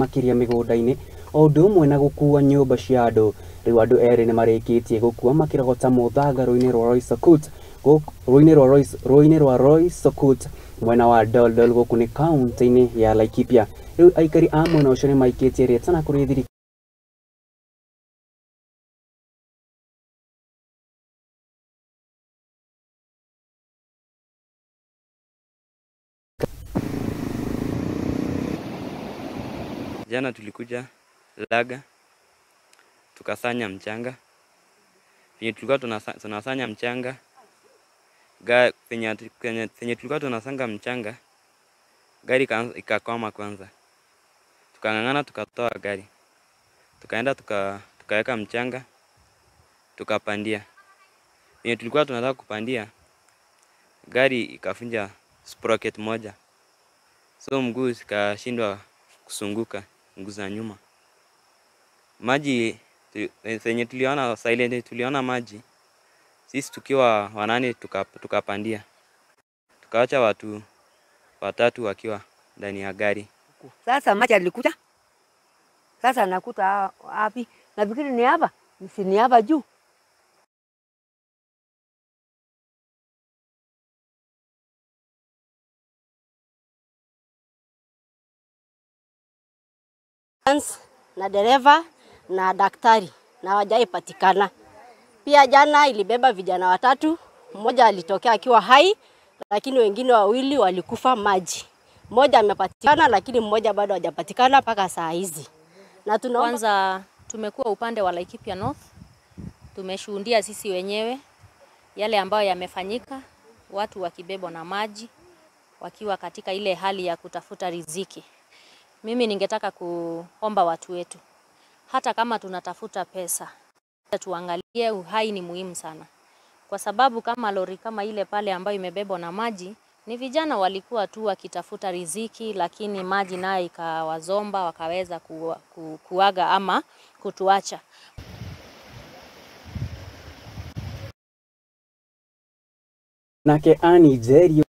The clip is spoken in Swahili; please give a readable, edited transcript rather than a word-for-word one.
makĩria mĩgũnda-inĩ o ũndũ ũmwe na gũkua nyũmba cia andũ. Rĩu andũ erĩ nĩ marĩkĩtie gũkua makĩrogota mũthanga rũĩ-inĩ rwa Roysakuut rũĩ-inĩ rwa Roysakuut mwena wa Doldol gũkũ nĩ kaunti-inĩ ya Laikipia. Rĩu aikari a mwena ũcio nĩ maikĩtie rĩtana kũrĩ thirikari Jana tulikuja Laga tukasanya mchanga. Penye tulikuwa tunasanya mchanga, penye tulikuwa tunasanga mchanga, gari ikakwama kwanza. Tukang'ang'ana tukatoa gari. Tukaenda tukaweka mchanga, tukapandia. Penye tulikuwa tunataka kupandia, gari ikafunja sprocket moja. So mguu ikashindwa kusunguka, mguu za nyuma. Maji penye tuliona silent, tuliona maji. Sisi tukiwa wanane tukapandia. Tukaacha watu watatu wakiwa ndani ya gari. Sasa maji alikuja. Sasa nakuta wapi? Nafikiri ni hapa, si ni hapa juu. Na dereva na daktari na hawajaipatikana. Pia jana ilibeba vijana watatu, mmoja alitokea akiwa hai lakini wengine wawili walikufa maji. Mmoja amepatikana lakini mmoja bado hajapatikana mpaka saa hizi. Na tunaomba kwanza, tumekuwa upande wa Laikipia North, tumeshuhudia sisi wenyewe yale ambayo yamefanyika, watu wakibebwa na maji wakiwa katika ile hali ya kutafuta riziki. Mimi ningetaka kuomba watu wetu, hata kama tunatafuta pesa, tuangalie uhai ni muhimu sana. Kwa sababu kama lori kama ile pale ambayo imebebwa na maji, ni vijana walikuwa tu wakitafuta riziki, lakini maji naye ikawazomba wakaweza kuaga ama kutuacha. Nake Annie Njeri.